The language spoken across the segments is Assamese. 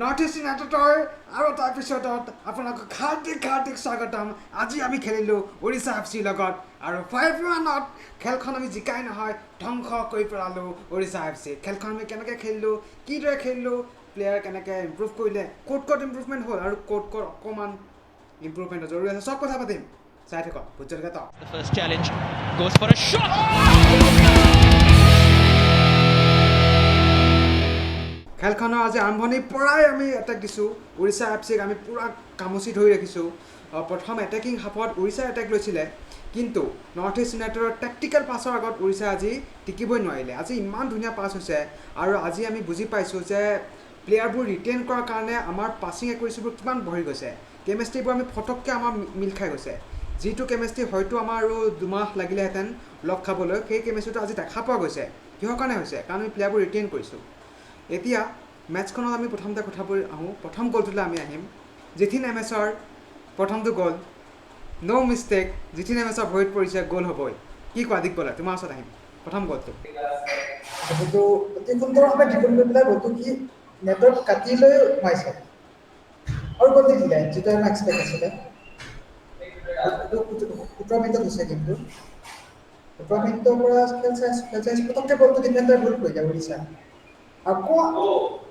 নৰ্থ ইষ্ট ইউনাইটেডৰ আৰু এটা এপিছ'ডত আপোনালোকক হাৰ্দিক হাৰ্দিক স্বাগতম। আজি আমি খেলিলোঁ উৰিষ্যা এফ চিৰ লগত আৰু 5-1ত খেলখন আমি জিকাই নহয়, ধ্বংস কৰি পেলালোঁ উৰিষ্যা এফ চি। খেলখন আমি কেনেকৈ খেলিলোঁ, কিদৰে খেলিলোঁ, প্লেয়াৰ কেনেকৈ ইম্প্ৰুভ কৰিলে, ক'ত ক'ত ইম্প্ৰুভমেণ্ট হ'ল আৰু ক'ত ক'ত অকণমান ইম্প্ৰুভমেণ্টৰ জৰুৰী আছে, চব কথা পাতিম। চাই থাকক ভোট জলকীয়া। The first challenge goes for a shot. খেলখনৰ আজি আৰম্ভণিৰ পৰাই আমি এটেক দিছোঁ। উৰিষ্যা এফ চিক আমি পূৰা খামুচি ধৰি ৰাখিছোঁ। প্ৰথম এটেকিং হাফত উৰিষ্যা এটেক লৈছিলে, কিন্তু নৰ্থ ইষ্ট ইউনাইটেডৰ টেকটিকেল পাছৰ আগত উৰিষ্যা আজি টিকিবই নোৱাৰিলে। আজি ইমান ধুনীয়া পাছ হৈছে আৰু আজি আমি বুজি পাইছোঁ যে প্লেয়াৰবোৰ ৰিটেইন কৰাৰ কাৰণে আমাৰ পাছিং একুৰেচিবোৰ কিমান বঢ়ি গৈছে। কেমেষ্ট্ৰিবোৰ আমি ফটককৈ আমাৰ মিল খাই গৈছে। যিটো কেমেষ্ট্ৰি হয়তো আমাৰ আৰু 2 মাহ লাগিলেহেঁতেন লগ খাবলৈ, সেই কেমেষ্ট্ৰিটো আজি দেখা পোৱা গৈছে। কিহৰ কাৰণে হৈছে? কাৰণ আমি প্লেয়াৰবোৰ ৰিটেইন কৰিছোঁ। এতিয়া মেটচখনত আমি প্ৰথমতে কথাবোৰ আহোঁ। প্ৰথম গ'লটোলৈ আমি আহিম। জিথিন এম এছৰ প্ৰথমটো গ'ল, ন' মিষ্টেক, জিথিন এম এছৰ ভৰিত পৰিছে, গ'ল হ'বই। কি কোৱা দিগবলে, তোমাৰ ওচৰত আহিম, প্ৰথম গ'লটো? সেইটো অতি সুন্দৰভাৱে ড্ৰিবল কৰি পেলাই বলটো সি নেটত কাটি লৈ সোমাইছে আৰু গ'ল দি দিলে, যিটো আমাৰ এক্সপেক্ট আছিলে। এইটো 17 মিনিটত হৈছে। কিন্তু 17 মিনিটৰ পৰা খেল চাই পটককৈ বলটো ডিফেণ্ডাৰ ভুল কৰিলে উৰিষ্যা। আকৌ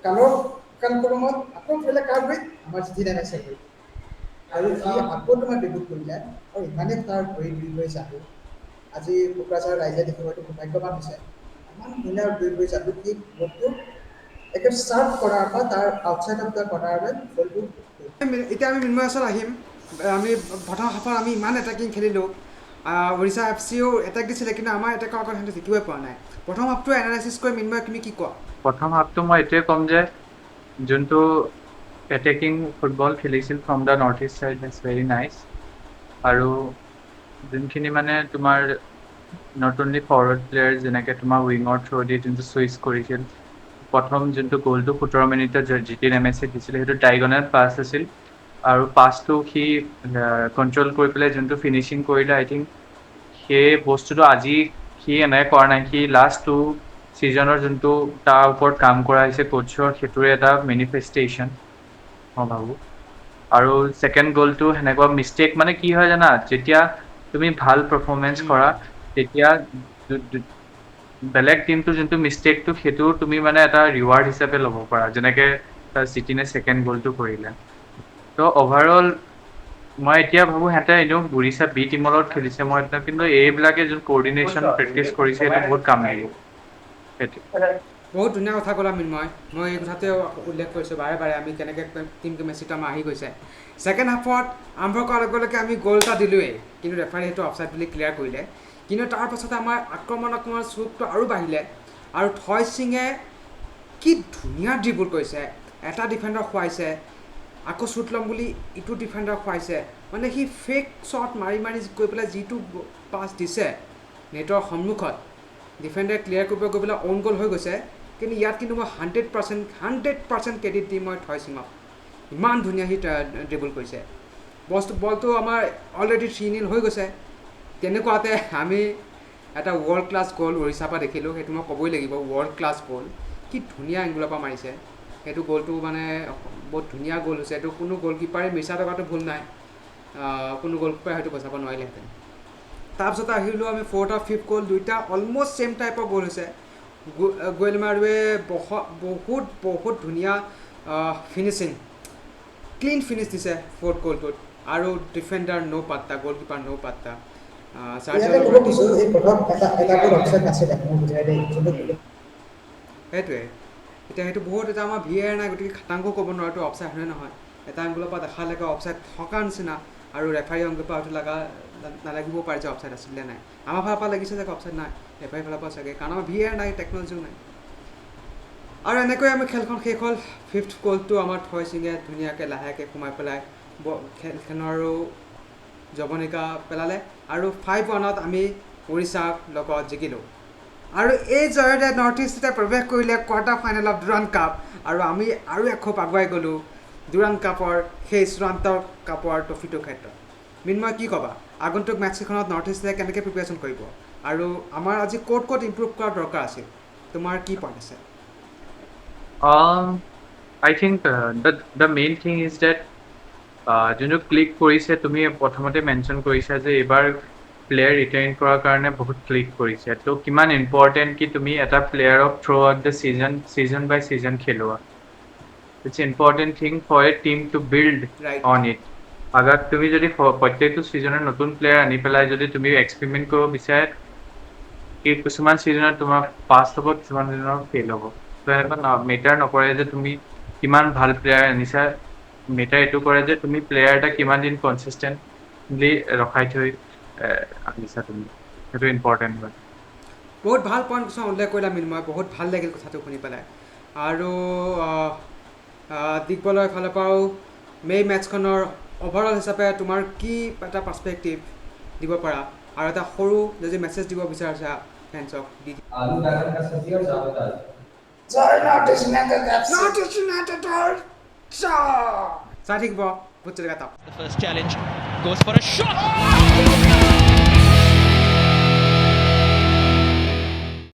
কালৰ কালক্ৰমত আকৌ ধৰিলে কাৰ ভৰিত? আমাৰ জিথিন এম এছে ভৰিত। আৰু সি আকৌ তোমাৰ ড্ৰিবল কৰিলে আৰু ইমানেই তাৰ ভৰি দুই ভৰি যাদু, আজি কোকৰাঝাৰ ৰাইজে দেখিব এইটো সৌভাগ্যৱান হৈছে। ইমান ধুনীয়া দুই ভৰি যাদু, সি বলটো একে চাৰ্ভ কৰাৰ পৰা তাৰ আউটছাইড অফ the কৰ্নাৰলৈ বলটো এতিয়া আমি মৃন্ময় ওচৰত আহিম। আমি প্ৰথম হাফত আমি ইমান এটেকিং খেলিলোঁ, উৰিষ্যা এফ চিও এটেক দিছিলে, কিন্তু আমাৰ এটেকৰ আগত সিহঁতে জিকিবই পৰা নাই। প্ৰথম হাফটো এনালাইচিছ কৰি মৃন্ময়, তুমি কি কোৱা? প্ৰথম হাফটো মই এইটোৱে ক'ম যে যোনটো এটেকিং ফুটবল খেলিছিল from the North East side is very nice। আৰু যোনখিনি মানে তোমাৰ not only forward player, যেনেকে তোমাৰ উইঙৰ থ্ৰু দি যোনটো চুইচ কৰিছিল, প্ৰথম যোনটো গ'লটো 17 মিনিটত জিতিন এম এছে দিছিলে, সেইটো ডাইগনেল পাছ আছিল আৰু পাছটো সি কণ্ট্ৰল কৰি পেলাই যোনটো ফিনিচিং কৰিলে, আই থিংক সেই বস্তুটো আজি সি এনেকৈ কৰা নাই। সি লাষ্ট টু ছিজনৰ যোনটো তাৰ ওপৰত কাম কৰা হৈছে কোচৰ, সেইটোৰে এটা মেনিফেষ্টেশ্যন মই ভাবোঁ। আৰু ছেকেণ্ড গ'লটো সেনেকুৱা মিষ্টেক, মানে কি হয় জানা, যেতিয়া তুমি ভাল পাৰফৰ্মেঞ্চ কৰা, তেতিয়া বেলেগ টিমটো যোনটো মিষ্টেকটো, সেইটো তুমি মানে এটা ৰিৱাৰ্ড হিচাপে ল'ব পাৰা, যেনেকে জিতিনে ছেকেণ্ড গ'লটো কৰিলে। ত' অভাৰঅল মই এতিয়া ভাবোঁ সিহঁতে এনেও উৰিষ্যা বি টিমৰ লগত খেলিছে। মই কিন্তু এইবিলাকে যোন কৰ্ডিনেশ্যন প্ৰেক্টিচ কৰিছে, সেইটো বহুত কাম দিব, সেইটো। বহুত ধুনীয়া কথা ক'লা মৃন্ময়। মই এই কথাটোৱে উল্লেখ কৰিছোঁ বাৰে বাৰে, আমি কেনেকৈ টিম কেমেষ্ট্ৰিটো আমাৰ আহি গৈছে। ছেকেণ্ড হাফত আৰম্ভ কৰাৰ লগে লগে আমি গ'ল এটা দিলোঁৱেই, কিন্তু ৰেফাৰী সেইটো অফছাইড বুলি ক্লিয়াৰ কৰিলে। কিন্তু তাৰ পাছতে আমাৰ আক্ৰমণাত্মক চুকটো আৰু বাঢ়িলে আৰু থয় সিঙে কি ধুনীয়া ড্ৰিবল কৰিছে। এটা ডিফেণ্ডাৰ খুৱাইছে, আকৌ শ্বুট ল'ম বুলি ইটো ডিফেণ্ডাৰ খুৱাইছে। মানে সি ফেক শ্বট মাৰি মাৰি গৈ পেলাই যিটো পাছ দিছে, নেটৰ সন্মুখত ডিফেণ্ডাৰ ক্লিয়াৰ কৰিব গৈ পেলাই অ'ন গ'ল হৈ গৈছে। কিন্তু ইয়াত কিন্তু মই 100% ক্ৰেডিট দিম মই থয় সিঙক। ইমান ধুনীয়া সি ড্ৰিবল কৰিছে। বলটো আমাৰ অলৰেডি 3-0 হৈ গৈছে। তেনেকুৱাতে আমি এটা ৱৰ্ল্ড ক্লাছ গ'ল উৰিষ্যাৰ পৰা দেখিলোঁ। সেইটো মই ক'বই লাগিব, ৱৰ্ল্ড ক্লাছ গ'ল। কি ধুনীয়া এংগুলৰ পৰা মাৰিছে সেইটো গ'লটো, মানে বহুত ধুনীয়া গ'ল হৈছে। এইটো কোনো গ'লকিপাৰে মিছা টকাটো ভুল নাই, কোনো গ'লকিপাৰে হয়তো বচাব নোৱাৰিলেহেঁতেন। তাৰপিছত আহিলোঁ আমি ফ'ৰ্থ আৰু ফিফ্থ গ'ল, দুইটা অলমষ্ট ছেইম টাইপৰ গ'ল হৈছে। গোৱেলমাৰুৱে বহুত বহুত ধুনীয়া ফিনিচিং, ক্লিন ফিনিছ দিছে ফ'ৰ্থ গ'লটোত আৰু ডিফেণ্ডাৰ ন' পাত্তা, গ'লকিপাৰ ন' পাত্তা। ইয়াতে ক'ব খোজো, এই প্ৰথম এটা গ'ল অফচাইড নাছিলে মোৰ বুজাই দেই, যোনটো সেইটোৱে। এতিয়া সেইটো বহুত এটা আমাৰ ভিএআৰ নাই, গতিকে খাটাংকো ক'ব নোৱাৰোঁ এইটো অফচাইড হয়নে নহয়। এটা এংগুলৰ পৰা দেখালৈকে অফচাইড থকা নিচিনা আৰু ৰেফাৰী এংগুলৰ পৰা হয়তো লগা নালাগিবও পাৰে যে অফচাইড আছিলে নাই। আমাৰ ফালৰ পৰা লাগিছে যে অফচাইড নাই, ৰেফাৰী ফালৰ পৰা চাগে, কাৰণ আমাৰ ভিএআৰ নাই, টেকন'লজিও নাই। আৰু এনেকৈ আমি খেলখন শেষ হ'ল। ফিফ্থ গ'লটো আমাৰ থয় সিঙে ধুনীয়াকৈ লাহেকৈ সোমাই পেলাই খেলখনৰো জৱনিকা পেলালে আৰু 5-1ত আমি উৰিষ্যাৰ লগত জিকিলোঁ। আৰু এই জয়তে নৰ্থ ইষ্টে প্ৰৱেশ কৰিলে quarter final of Durand Cup আৰু আমি আৰু এখোপ আগুৱাই গ'লোঁ ডুৰাণ্ড কাপৰ সেই চূড়ান্ত কাপৰ ট্ৰফিটোৰ ক্ষেত্ৰত। মৃন্ময়, কি ক'বা, আগন্তুক মেটচকেইখনত নৰ্থ ইষ্টে কেনেকৈ প্ৰিপেৰেশ্যন কৰিব আৰু আমাৰ আজি ক'ত ক'ত ইম্প্ৰুভ কৰাৰ দৰকাৰ আছিল, তোমাৰ কি পইণ্ট আছে? I think the main thing is that যোনটো ক্লিক কৰিছে, তুমি প্ৰথমতে মেনশ্যন কৰিছা যে এইবাৰ প্লেয়াৰ ৰিটেইন কৰাৰ কাৰণে বহুত ক্লিক কৰিছে। ত' কিমান ইম্পৰ্টেণ্ট কি তুমি এটা প্লেয়াৰক throughout the season, season by season খেলোৱা। It's important thing for a team to build on it. আগত তুমি যদি প্ৰত্যেকটো ছিজনত নতুন প্লেয়াৰ আনি পেলাই যদি তুমি এক্সপেৰিমেণ্ট কৰিব বিচাৰে কি, কিছুমান ছিজনত তোমাৰ পাছ হ'ব, কিছুমান ছিজনত ফেইল হ'ব। ত' এনেকুৱা মেটাৰ নকৰে যে তুমি কিমান ভাল প্লেয়াৰ আনিছা। মেটাৰ এইটো কৰে যে তুমি প্লেয়াৰ এটা কিমান দিন কনচিষ্টেণ্টলি ৰখাই থৈ আনিছা তুমি, সেইটো ইম্পৰ্টেণ্ট হয়। বহুত ভাল পইণ্ট কিছুমান উল্লেখ কৰিলা মৃন্ময়, বহুত ভাল লাগিল কথাটো শুনি পেলাই। আৰু দিগবলৰ ফালৰ পৰাও মে' মেটছখনৰ অভাৰঅল হিচাপে তোমাৰ কি এটা পাৰ্চপেক্টিভ দিব পাৰা আৰু এটা সৰু যদি মেছেজ দিব বিচাৰিছা ফেন্সক দি। आलू बैंगन का सब्जी और चावल दाल। জয় north east united F. North east ইউনাইটেডৰ চাই থাকিব ভূত জলকীয়া top. The first challenge, goes for a shot.